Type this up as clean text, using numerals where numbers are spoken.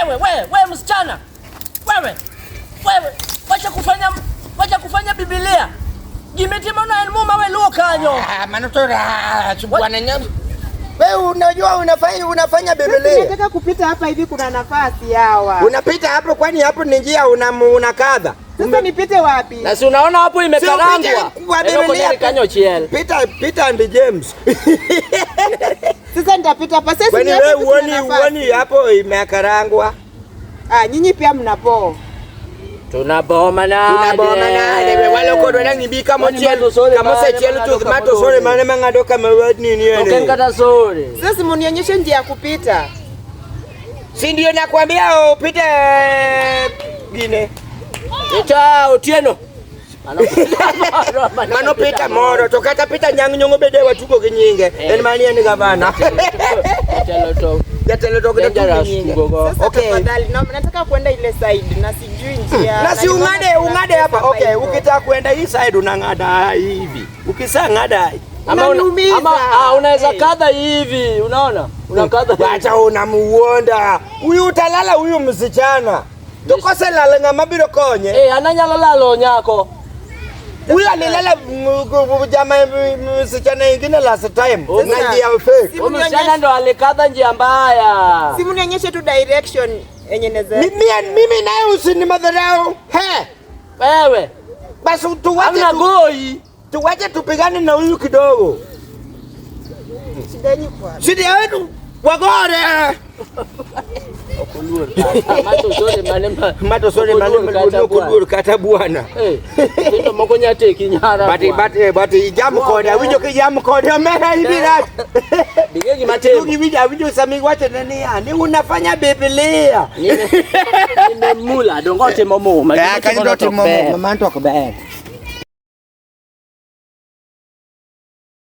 Wewe wewe wewe msichana. Wewe. Wewe wacha kufanya Biblia. Gimitimo no en muma we luo kanyo. Ah, mano to rach bwana nyam. Wewe unajua unafanya Sasa Biblia. nataka kupita hapa hivi, kuna nafasi hawa. Unapita hapo kwani hapo ni njia unakadha. Sasa nipite wapi? Na si unaona hapo imekarangwa. Si upite kwa Eno Biblia. konyeri kanyo chiel. Peter Peter and James. Sasa nitapita hapa. Sasa Kwani ni hapo wewe tu kuna uoni nafasi. uoni hapo imekarangwa? Ah, nyinyi pia mnapo. Tunaboma nade. Tunaboma nade we walo kodwa nangibika Kwani mochiel mato sore kama mane osechiel mang'ado chuth kama mato sore dore. mane mang'ado kama nini Ok en ene. kata sore. Sasa munionyeshe njia ya kupita. Si ndio nakwambia upite gine. Ita Otieno. Mano Peter moro to kata Peter Nyang' Nyong'o bede watugo gi nyinge. Eh. En mani en gavana. Jatelo to Jatelo to kata tugo dangerous gi nyinge. tugo go. Sasa Okay. tafadhali, nataka kwenda ile side na sijui njia. Na si nimeona ung'ade kuna ung'ade pesa hapa. Okay, hivyo. ukitaka kwenda hii side unang'ada hivi. Ukisang'ada Ama Unaniumiza. unaweza Hey. kadha hivi, unaona? Unakadha hivi. Wacha unamuonda. Huyu utalala huyu msichana. Tukose lala ng'ama biro konye. Eh, ananyalo lalo nyako. Huyu alilala jamaa msichana ingine last time. Oh, Na njia fake. Si Huyu msichana mnionyeshe- ndo alikadha njia mbaya. Si mnionyeshe tu direction yenye naweza. Mimi naye usini madharau. He. Wewe, Basi tuwache hamna goi. tuwache tupigane na huyu kidogo. Shida yenu kwa. Shida yetu wagore. Okoluor kata. Mato sore mane ma. Mato sore mane Okoluor kata bwana. okoluor kata bwana. Eh, nyithindo moko nya teki nyara. But bwana. but but ijam kode awinjo kijam kode omera ibirach. Bige gima timo. Winjo awinjo sami wacho ne niya ni unafanya Biblia. Nimemula dongo timo muma. Eh, kanyo do timo muma man to ok ber.